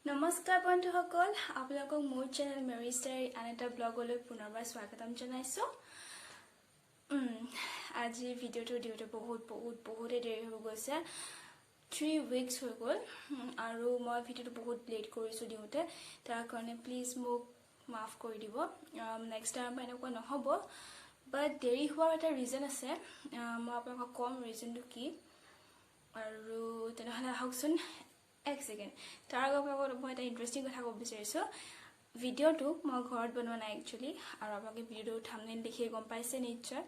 নমস্কাৰ বন্ধুসকল, আপোনালোকক মোৰ চেনেল মেৰিজ ডায়েৰী আন এটা ব্লগলৈ পুনৰবাৰ স্বাগতম জনাইছোঁ। আজি ভিডিঅ'টো দিওঁতে বহুত বহুত বহুতেই দেৰি হৈ গৈছে, 3 উইকছ হৈ গ'ল আৰু মই ভিডিঅ'টো বহুত লেট কৰিছোঁ দিওঁতে। তাৰ কাৰণে প্লিজ মোক মাফ কৰি দিব। নেক্সট টাইমৰ পৰা এনেকুৱা নহ'ব। বাট দেৰি হোৱাৰ এটা ৰিজন আছে, মই আপোনালোকক ক'ম ৰিজনটো কি। আৰু তেনেহ'লে আহকচোন। এক ছেকেণ্ড, তাৰ আগত আপোনালোকক মই এটা ইণ্টাৰেষ্টিং কথা ক'ব বিচাৰিছোঁ। ভিডিঅ'টো মই ঘৰত বনোৱা নাই একচুৱেলি আৰু আপোনালোকে ভিডিঅ'টো থামনেইল দেখিয়ে গম পাইছে নিশ্চয়।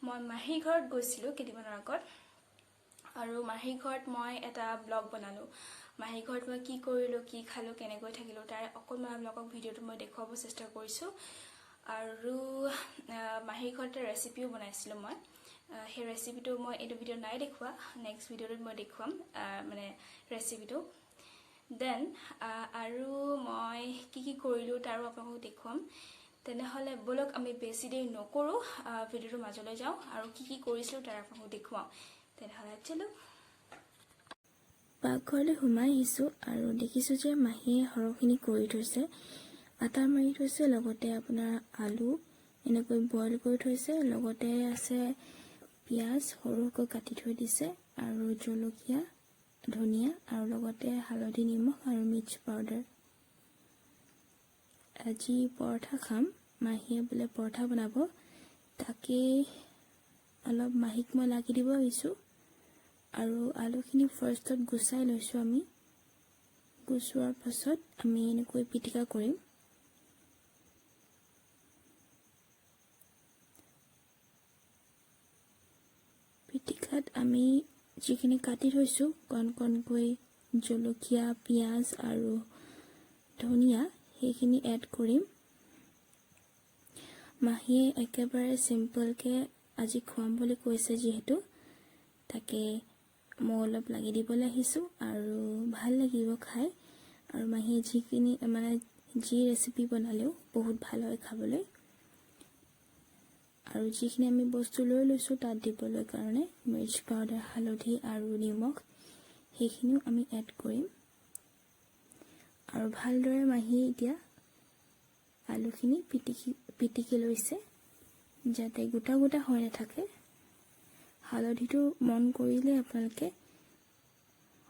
মই মাহীৰ ঘৰত গৈছিলোঁ কেইদিনমানৰ আগত আৰু মাহীৰ ঘৰত মই এটা ব্লগ বনালোঁ। মাহীৰ ঘৰত মই কি কৰিলোঁ, কি খালোঁ, কেনেকৈ থাকিলোঁ, তাৰে অকণমান আপোনালোকক ভিডিঅ'টো মই দেখুৱাব চেষ্টা কৰিছোঁ। আৰু মাহীৰ ঘৰত এটা ৰেচিপিও বনাইছিলোঁ মই। সেই ৰেচিপিটো মই এইটো ভিডিঅ'ত নাই দেখুওৱা, নেক্সট ভিডিঅ'টোত মই দেখুৱাম মানে ৰেচিপিটো। Then আৰু মই কি কি কৰিলোঁ তাৰো আপোনালোকক দেখুৱাম। তেনেহ'লে ব'লক, আমি বেছি দেৰি নকৰোঁ, ভিডিঅ'টোৰ মাজলৈ যাওঁ আৰু কি কি কৰিছিলোঁ তাৰ আপোনালোকক দেখুৱাওঁ। তেনেহ'লে চলো। পাকঘৰলৈ সোমাই আহিছোঁ আৰু দেখিছোঁ যে মাহীয়ে সৰহখিনি কৰি থৈছে। আটা মাৰি থৈছে, লগতে আপোনাৰ আলু এনেকৈ বইল কৰি থৈছে, লগতে আছে পিঁয়াজ সৰু সৰুকৈ কাটি থৈ দিছে আৰু জলকীয়া, ধনিয়া আৰু লগতে হালধি, নিমখ আৰু মিৰ্চ পাউডাৰ। আজি পৰঠা খাম, মাহীয়ে বোলে পৰঠা বনাব। তাকেই অলপ মাহীক মই লাগি দিব আহিছোঁ। আৰু আলুখিনি ফাৰ্ষ্টত গুচাই লৈছোঁ আমি। গুচোৱাৰ পাছত আমি এনেকৈ পিটিকা কৰিম। পিটিকাত আমি যিখিনি কাটি থৈছোঁ কণ কণকৈ জলকীয়া, পিঁয়াজ আৰু ধনিয়া, সেইখিনি এড কৰিম। মাহীয়ে একেবাৰে চিম্পলকৈ আজি খুৱাম বুলি কৈছে যিহেতু, তাকে মই অলপ লাগি দিবলৈ আহিছোঁ আৰু ভাল লাগিব খাই। আৰু মাহীয়ে যিখিনি মানে যি ৰেচিপি বনালেও বহুত ভাল হয় খাবলৈ। আৰু যিখিনি আমি বস্তু লৈ লৈছোঁ তাত দিবলৈ কাৰণে, মিৰ্চ পাউডাৰ, হালধি আৰু নিমখ, সেইখিনিও আমি এড কৰিম। আৰু ভালদৰে মাহীয়ে এতিয়া আলুখিনি পিটিকি পিটিকি লৈছে, যাতে গোটা গোটা হৈ নাথাকে। হালধিটো মন কৰিলে আপোনালোকে,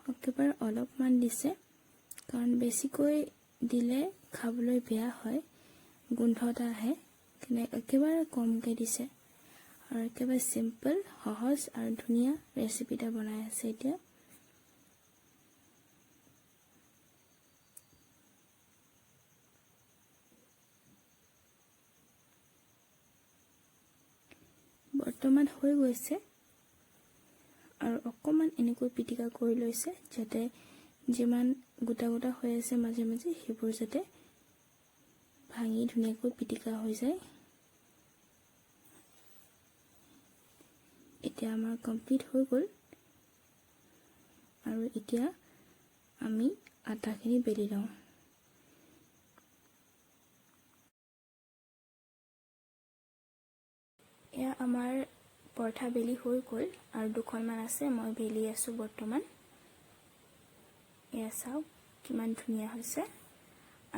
একেবাৰে অলপমান দিছে, কাৰণ বেছিকৈ দিলে খাবলৈ বেয়া হয়, গোন্ধ এটা আহে। সেইকাৰণে একেবাৰে কমকৈ দিছে আৰু একেবাৰে চিম্পল, সহজ আৰু ধুনীয়া ৰেচিপি এটা বনাই আছে এতিয়া। বৰ্তমান হৈ গৈছে আৰু অকণমান এনেকৈ পিটিকা কৰি লৈছে, যাতে যিমান গোটা গোটা হৈ আছে মাজে মাজে, সেইবোৰ যাতে ভাঙি ধুনীয়াকৈ পিটিকা হৈ যায়। এতিয়া আমাৰ কমপ্লিট হৈ গ'ল আৰু এতিয়া আমি আটাখিনি বেলি লওঁ। এয়া আমাৰ পৰঠা বেলি হৈ গ'ল আৰু দুখনমান আছে, মই বেলি আছোঁ বৰ্তমান। এয়া চাওক, কিমান ধুনীয়া হৈছে।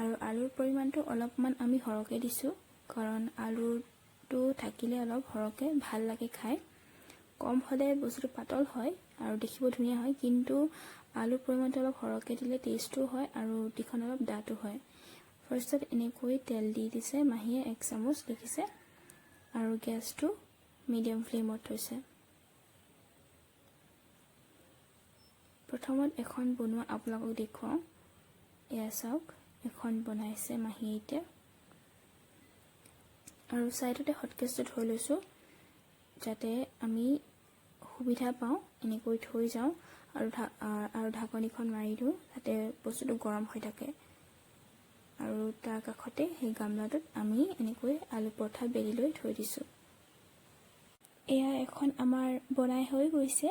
আৰু আলুৰ পৰিমাণটো অলপমান আমি সৰহকৈ দিছোঁ, কাৰণ আলুটো থাকিলে অলপ সৰহকৈ ভাল লাগে খাই। কম হ'লে বস্তুটো পাতল হয় আৰু দেখিব ধুনীয়া হয়, কিন্তু আলুৰ পৰিমাণটো অলপ সৰহকৈ দিলে টেষ্টো হয় আৰু ৰুটিখন অলপ ডাঠো হয়। ফাৰ্ষ্টত এনেকৈ তেল দি দিছে মাহীয়ে এক চামুচ, দেখিছে, আৰু গেছটো মিডিয়াম ফ্লেমত থৈছে। প্ৰথমত এখন বনোৱা আপোনালোকক দেখুৱাওঁ। এয়া চাওক, এখন বনাইছে মাহীয়ে এতিয়া। আৰু ছাইডতে হটকেছটো থৈ লৈছোঁ, যাতে আমি সুবিধা পাওঁ। এনেকৈ থৈ যাওঁ আৰু ঢাকনিখন মাৰি দিওঁ, যাতে বস্তুটো গৰম হৈ থাকে। আৰু তাৰ কাষতে সেই গামলাটোত আমি এনেকৈ আলু পৰঠা বেলি লৈ থৈ দিছোঁ। এয়া এখন আমাৰ বনাই হৈ গৈছে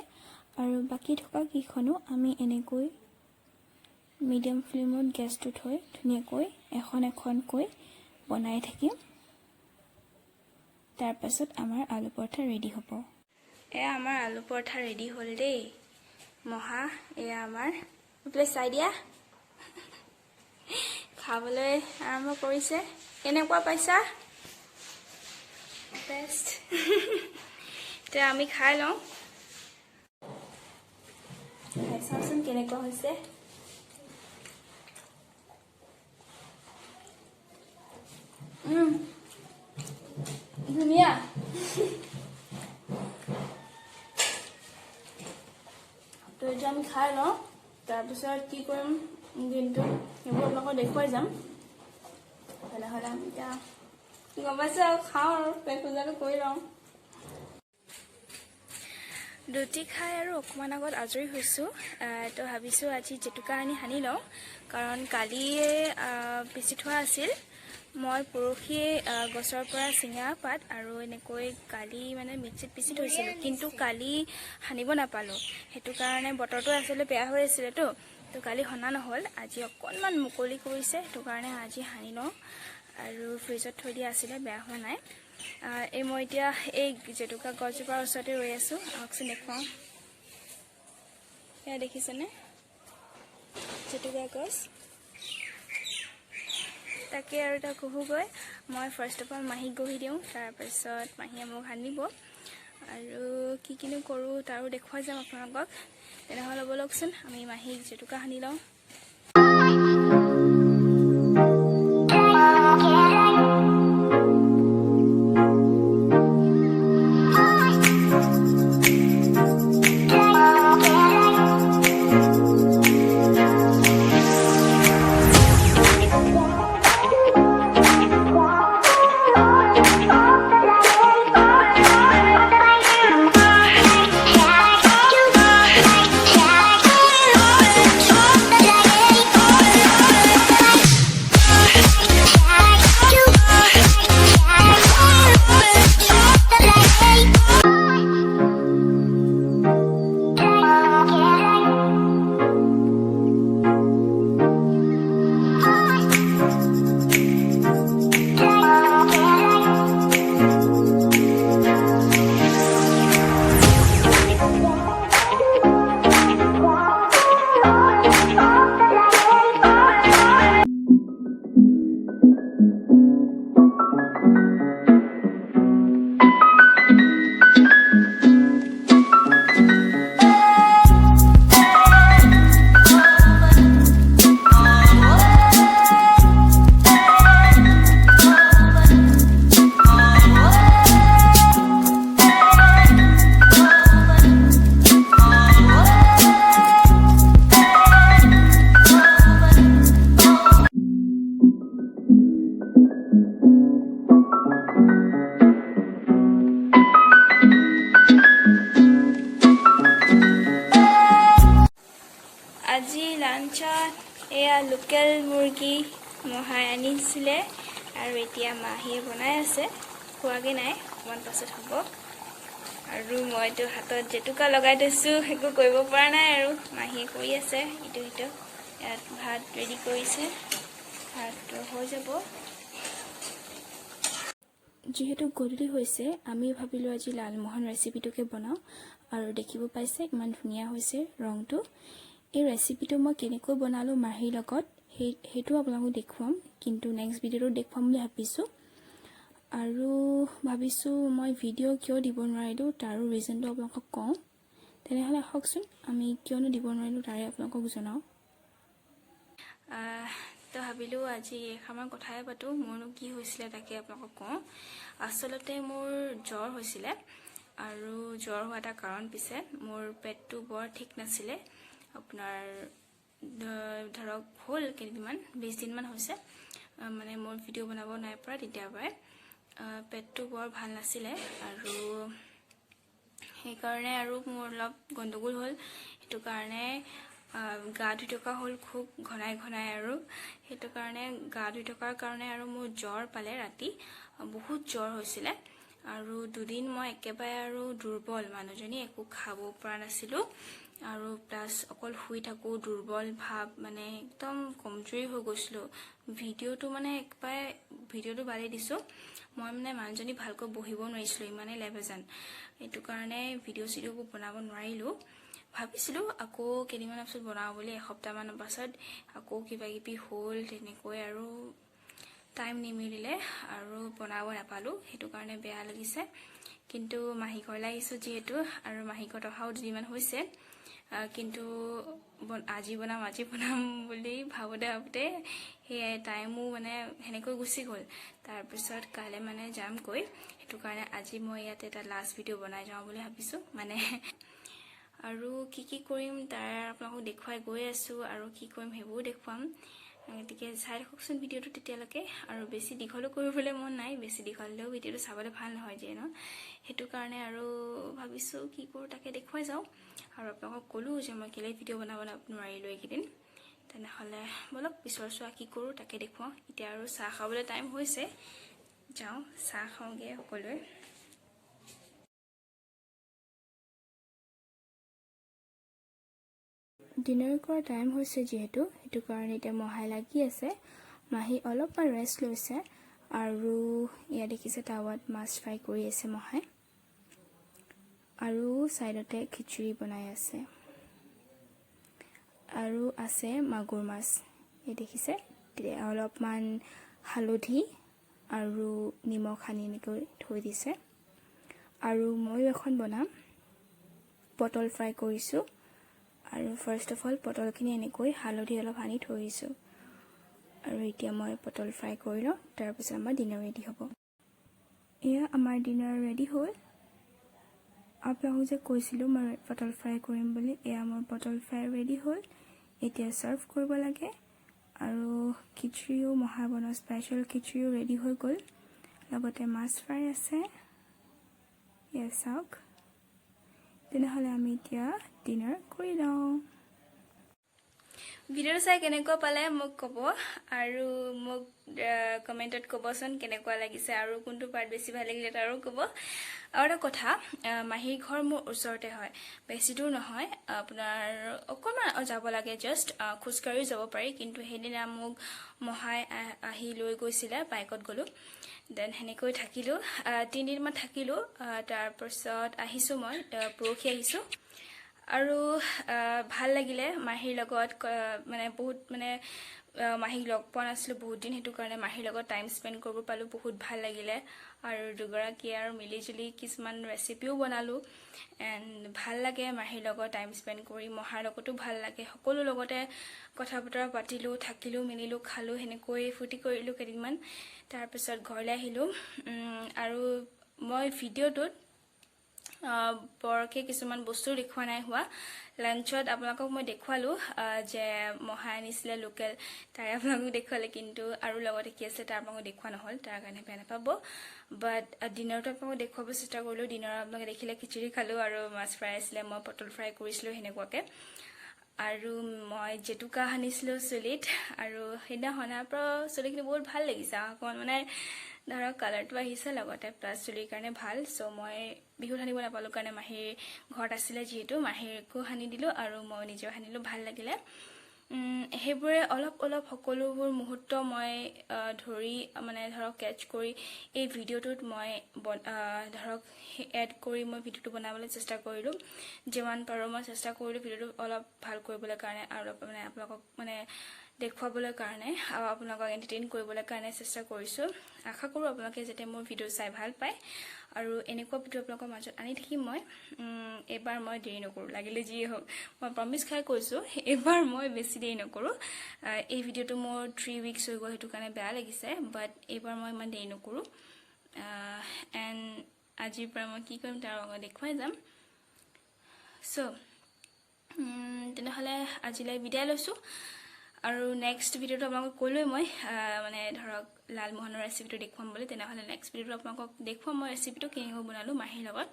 আৰু বাকী থকা কেইখনো আমি এনেকৈ মিডিয়াম ফ্লেমত গেছটো থৈ ধুনীয়াকৈ এখন এখনকৈ বনাই থাকিম। তাৰপাছত আমাৰ আলু পৰঠা ৰেডি হ'ব। এয়া আমাৰ আলু পৰঠা ৰেডি হ'ল দেই। মহা, এয়া আমাৰ এইফালে চাই দিয়া। খাবলৈ আৰম্ভ কৰিছে। কেনেকুৱা পাইছা? বেষ্ট। এতিয়া আমি খাই লওঁ, খাই চাওঁচোন কেনেকুৱা হৈছে। ধুনীয়া। তো এতিয়া আমি খাই লওঁ, তাৰপিছত কি কৰিম দিনটো সেইবোৰ আপোনালোকক দেখুৱাই যাম। তেনেহ'লে আমি এতিয়া গম পাইছোঁ আৰু খাওঁ আৰু পেট পূজাটো কৰি লওঁ। ৰুটি খাই আৰু অকণমান আগত আজৰি হৈছোঁ। তো ভাবিছোঁ আজি জেতুকা আনি সানি লওঁ, কাৰণ কালিয়ে পিচি থোৱা আছিল। মই পৰহিয়ে গছৰ পৰা ছিঙা পাত আৰু এনেকৈ কালি মানে মিক্সিত পিচি থৈছিলোঁ, কিন্তু কালি সানিব নাপালোঁ। সেইটো কাৰণে বতৰটো আচলতে বেয়া হৈ আছিলেতো, তো কালি সনা নহ'ল। আজি অকণমান মুকলি কৰিছে, সেইটো কাৰণে আজি সানি লওঁ। আৰু ফ্ৰিজত থৈ দিয়া আছিলে, বেয়া হোৱা নাই। এই মই এতিয়া এই জেতুকা গছজোপাৰ ওচৰতে ৰৈ আছোঁ, আহকচোন দেখুৱাওঁ। এয়া দেখিছেনে জেতুকা গছ? তাকে আৰু এটা ঘঁহোগৈ। মই ফাৰ্ষ্ট অফ অল মাহীক ঘঁহি দিওঁ, তাৰপিছত মাহীয়ে মোক সানিব। আৰু কি কিনো কৰোঁ তাৰো দেখুৱাই যাম আপোনালোকক। তেনেহ'লে ব'লকচোন আমি মাহীক জেতুকা সানি লওঁ। আজি লাঞ্চত এয়া লোকেল মুৰ্গী মহাই আনিছিলে আৰু এতিয়া মাহীয়ে বনাই আছে, খোৱাগৈ নাই, অকণমান পাছত হ'ব। আৰু মইতো হাতত জেতুকা লগাই থৈছোঁ, একো কৰিব পৰা নাই আৰু মাহীয়ে কৰি আছে ইটো সিটো। ইয়াত ভাত ৰেডি কৰিছে, ভাতটো হৈ যাব। যিহেতু গধূলি হৈছে, আমি ভাবিলোঁ আজি লালমোহন ৰেচিপিটোকে বনাওঁ। আৰু দেখিব পাইছে ইমান ধুনীয়া হৈছে ৰংটো। এই ৰেচিপিটো মই কেনেকৈ বনালোঁ মাহীৰ লগত সেইটো আপোনালোকক দেখুৱাম, কিন্তু নেক্সট ভিডিঅ'টোত দেখুৱাম বুলি ভাবিছোঁ। আৰু ভাবিছোঁ মই ভিডিঅ' কিয় দিব নোৱাৰিলোঁ তাৰো ৰিজনটো আপোনালোকক কওঁ। তেনেহ'লে আহকচোন আমি কিয়নো দিব নোৱাৰিলোঁ তাৰে আপোনালোকক জনাওঁ। তো ভাবিলোঁ আজি এষাৰমান কথাই পাতোঁ, মোৰনো কি হৈছিলে তাকে আপোনালোকক কওঁ। আচলতে মোৰ জ্বৰ হৈছিলে, আৰু জ্বৰ হোৱা এটা কাৰণ পিছে মোৰ পেটটো বৰ ঠিক নাছিলে। আপোনাৰ ধৰক হ'ল কেইদিনমান, 20 দিনমান হৈছে, মানে মোৰ ভিডিঅ' বনাব নাই পৰা তেতিয়াৰ পৰাই পেটটো বৰ ভাল নাছিলে, আৰু সেইকাৰণে আৰু মোৰ অলপ গণ্ডগোল হ'ল। সেইটো কাৰণে গা ধুই থকা হ'ল খুব ঘনাই ঘনাই, আৰু সেইটো কাৰণে গা ধুই থকাৰ কাৰণে আৰু মোৰ জ্বৰ পালে, ৰাতি বহুত জ্বৰ হৈছিলে। আৰু দুদিন মই একেবাৰে আৰু দুৰ্বল মানুহজনী, একো খাব পৰা নাছিলোঁ, আৰু প্লাছ অকল শুই থাকোঁ, দুৰ্বল ভাৱ, মানে একদম কমজুৰি হৈ গৈছিলোঁ। ভিডিঅ'টো মানে একেবাৰে ভিডিঅ'টো বাদেই দিছোঁ, মই মানে মানুহজনী ভালকৈ বহিব নোৱাৰিছিলোঁ, ইমানেই লেবেজান। এইটো কাৰণে ভিডিঅ' চিডিঅ'বোৰ বনাব নোৱাৰিলোঁ। ভাবিছিলোঁ আকৌ কেইদিনমানৰ পিছত বনাওঁ বুলি, এসপ্তাহমানৰ পাছত আকৌ কিবা কিবি হ'ল, তেনেকৈ আৰু টাইম নিমিলিলে আৰু বনাব নাপালোঁ, সেইটো কাৰণে বেয়া লাগিছে। কিন্তু মাহী ঘৰলৈ আহিছোঁ যিহেতু, আৰু মাহী ঘৰত অহাও দুদিনমান হৈছে, কিন্তু আজি বনাম আজি বনাম বুলি ভাবোঁতে ভাবোঁতে সেয়াই টাইমো মানে সেনেকৈ গুচি গ'ল। তাৰপিছত কাইলৈ মানে যামগৈ, সেইটো কাৰণে আজি মই ইয়াতে এটা লাষ্ট ভিডিঅ' বনাই যাওঁ বুলি ভাবিছোঁ মানে। আৰু কি কি কৰিম তাৰ আপোনালোকক দেখুৱাই গৈ আছোঁ, আৰু কি কৰিম সেইবোৰো দেখুৱাম, গতিকে চাই থাককচোন ভিডিঅ'টো তেতিয়ালৈকে। আৰু বেছি দীঘলো কৰিবলৈ মন নাই, বেছি দীঘল হ'লেও ভিডিঅ'টো চাবলৈ ভাল নহয় যে ন, সেইটো কাৰণে আৰু ভাবিছোঁ কি কৰোঁ তাকে দেখুৱাই যাওঁ। আৰু আপোনালোকক ক'লোঁ যে মই কেলৈ ভিডিঅ' বনাব নোৱাৰিলোঁ এইকেইদিন, তেনেহ'লে ব'লক পিছৰ চোৱা কি কৰোঁ তাকে দেখুৱাওঁ। এতিয়া আৰু চাহ খাবলৈ টাইম হৈছে, যাওঁ চাহ খাওঁগৈ সকলোৱে। ডিনাৰ কৰা টাইম হৈছে যিহেতু, সেইটো কাৰণে এতিয়া মহাই লাগি আছে। মাহী অলপমান ৰেষ্ট লৈছে আৰু এয়া দেখিছে টাৱাত মাছ ফ্ৰাই কৰি আছে মহাই, আৰু ছাইডতে খিচিৰি বনাই আছে, আৰু আছে মাগুৰ মাছ। এই দেখিছে অলপমান হালধি আৰু নিমখ সানি এনেকৈ থৈ দিছে। আৰু ময়ো এখন বনাম, পটল ফ্ৰাই কৰিছোঁ। আৰু ফাৰ্ষ্ট অফ অল পটলখিনি এনেকৈ হালধি অলপ সানি থৈ দিছোঁ। আৰু এতিয়া মই পটল ফ্ৰাই কৰি লওঁ, তাৰপিছত আমাৰ ডিনাৰ ৰেডি হ'ব। এয়া আমাৰ ডিনাৰ ৰেডি হ'ল। আপোনালোকক যে কৈছিলোঁ মই পটল ফ্ৰাই কৰিম বুলি, এয়া মোৰ পটল ফ্ৰাই ৰেডি হ'ল। এতিয়া ছাৰ্ভ কৰিব লাগে। আৰু খিচিৰিও মহা বনোৱা স্পেচিয়েল খিচিৰিও ৰেডি হৈ গ'ল, লগতে মাছ ফ্ৰাই আছে। এয়া চাওক। তেনেহ'লে আমি এতিয়া ডিনাৰ কৰি লওঁ। ভিডিঅ'টো চাই কেনেকুৱা পালে মোক ক'ব, আৰু মোক কমেণ্টত ক'বচোন কেনেকুৱা লাগিছে আৰু কোনটো পাৰ্ট বেছি ভাল লাগিলে তাৰো ক'ব। আৰু এটা কথা, মাহীৰ ঘৰ মোৰ ওচৰতে হয়, বেছি দূৰ নহয়, আপোনাৰ অকণমান যাব লাগে, জাষ্ট খোজকাঢ়িও যাব পাৰি। কিন্তু সেইদিনা মোক মহাই আহি লৈ গৈছিলে, বাইকত গ'লোঁ, then সেনেকৈ থাকিলোঁ, তিনিদিনমান থাকিলোঁ। তাৰপাছত আহিছোঁ মই, পৰহি আহিছোঁ। আৰু ভাল লাগিলে মাহীৰ লগত, মানে বহুত মানে মাহীক লগ পোৱা নাছিলোঁ বহুত দিন, সেইটো কাৰণে মাহীৰ লগত টাইম স্পেণ্ড কৰিব পালোঁ, বহুত ভাল লাগিলে। আৰু দুগৰাকীয়ে আৰু মিলিজুলি কিছুমান ৰেচিপিও বনালোঁ, এণ্ড ভাল লাগে মাহীৰ লগত টাইম স্পেণ্ড কৰি, মহাৰ লগতো ভাল লাগে, সকলো লগতে কথা বতৰা পাতিলোঁ, থাকিলোঁ, মিলিলোঁ, খালোঁ, সেনেকৈ ফূৰ্তি কৰিলোঁ কেইদিনমান। তাৰপিছত ঘৰলৈ আহিলোঁ। আৰু মই ভিডিঅ'টোত বৰকৈ কিছুমান বস্তু দেখুওৱা নাই হোৱা। লাঞ্চত আপোনালোকক মই দেখুৱালোঁ যে মহাই আনিছিলে লোকেল, তাৰে আপোনালোকক দেখুৱালে, কিন্তু আৰু লগতে কি আছিলে তাৰ আপোনালোকক দেখুওৱা নহ'ল, তাৰ কাৰণে বেয়া নাপাব। বাট ডিনাৰটো আপোনালোকক দেখুৱাব চেষ্টা কৰিলোঁ। ডিনাৰত আপোনালোকে দেখিলে খিচিৰি খালোঁ আৰু মাছ ফ্ৰাই আছিলে, মই পটল ফ্ৰাই কৰিছিলোঁ সেনেকুৱাকৈ। আৰু মই জেতুকা সানিছিলোঁ চুলিত, আৰু সেইদিনা সনাৰ পৰা চুলিখিনি বহুত ভাল লাগিছে, অকণমান মানে ধৰক কালাৰটো আহিছে, লগতে প্লাছ চুলিৰ কাৰণে ভাল। চ' মই বিহুত সানিব নাপালোঁ কাৰণে মাহীৰ ঘৰত আছিলে যিহেতু, মাহীৰকো সানি দিলোঁ আৰু মই নিজেও সানিলোঁ, ভাল লাগিলে। সেইবোৰে অলপ অলপ সকলোবোৰ মুহূৰ্ত মই ধৰি মানে ধৰক কেটচ কৰি এই ভিডিঅ'টোত মই ধৰক এড কৰি মই ভিডিঅ'টো বনাবলৈ চেষ্টা কৰিলোঁ, যিমান পাৰোঁ মই চেষ্টা কৰিলোঁ ভিডিঅ'টো অলপ ভাল কৰিবলৈ কাৰণে, আৰু অলপ মানে আপোনালোকক মানে দেখুৱাবলৈ কাৰণে আৰু আপোনালোকক এণ্টাৰটেইন কৰিবলৈ কাৰণে চেষ্টা কৰিছোঁ। আশা কৰোঁ আপোনালোকে যাতে মোৰ ভিডিঅ' চাই ভাল পায়, আৰু এনেকুৱা ভিডিঅ' আপোনালোকৰ মাজত আনি থাকিম মই। এইবাৰ মই দেৰি নকৰোঁ, লাগিলে যিয়ে হওক, মই প্ৰমিছ খাই কৈছোঁ, এইবাৰ মই বেছি দেৰি নকৰোঁ। এই ভিডিঅ'টো মোৰ 3 উইকছ হৈ গ'ল, সেইটো কাৰণে বেয়া লাগিছে, বাট এইবাৰ মই ইমান দেৰি নকৰোঁ। এণ্ড আজিৰ পৰা মই কি কৰিম তাৰ লগত দেখুৱাই যাম। চ' তেনেহ'লে আজিলৈ বিদায় লৈছোঁ। আৰু নেক্সট ভিডিঅ'টো আপোনালোকক ক'লোৱে মই, মানে ধৰক লালমোহনৰ ৰেচিপিটো দেখুৱাম বুলি, তেনেহ'লে নেক্সট ভিডিঅ'টো আপোনালোকক দেখুৱাম মই ৰেচিপিটো কেনেকৈ বনালোঁ মাহীৰ লগত।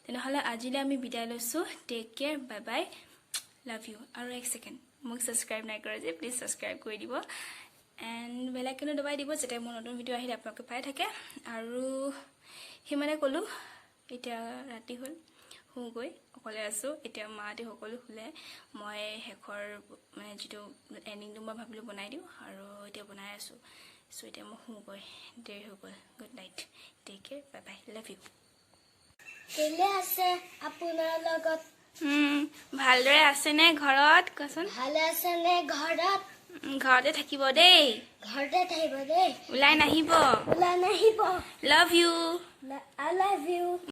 তেনেহ'লে আজিলৈ আমি বিদায় লৈছোঁ। Take care, bye bye, love you. আৰু এক ছেকেণ্ড, মোক ছাবস্ক্ৰাইব নাই কৰা যে প্লিজ ছাবস্ক্ৰাইব কৰি দিব, এণ্ড বেল আইকনো দবাই দিব যাতে মোৰ নতুন ভিডিঅ' আহিলে আপোনালোকে পাই থাকে। আৰু সিমানে ক'লোঁ, এতিয়া ৰাতি হ'ল, শুওঁগৈ, অকলে আছোঁ এতিয়া, মাহঁতে সকলো শুলে, মই শেষৰ মানে যিটো এণ্ডিংটো মই ভাবিলোঁ বনাই দিওঁ, আৰু এতিয়া বনাই আছোঁ। চ' এতিয়া মই শুওঁগৈ, দেৰি হৈ গ'ল। Good night, take care, bye bye, love you. কেলে আছে আপোনাৰ লগত? ভালদৰে আছেনে ঘৰত কোৱাচোন? ভালে আছেনে ঘৰত? ঘৰতে থাকিব দেই। ঘৰতে থাকিব দেই। ওলাই নাহিব। ওলাই নাহিব। Love you. I love you.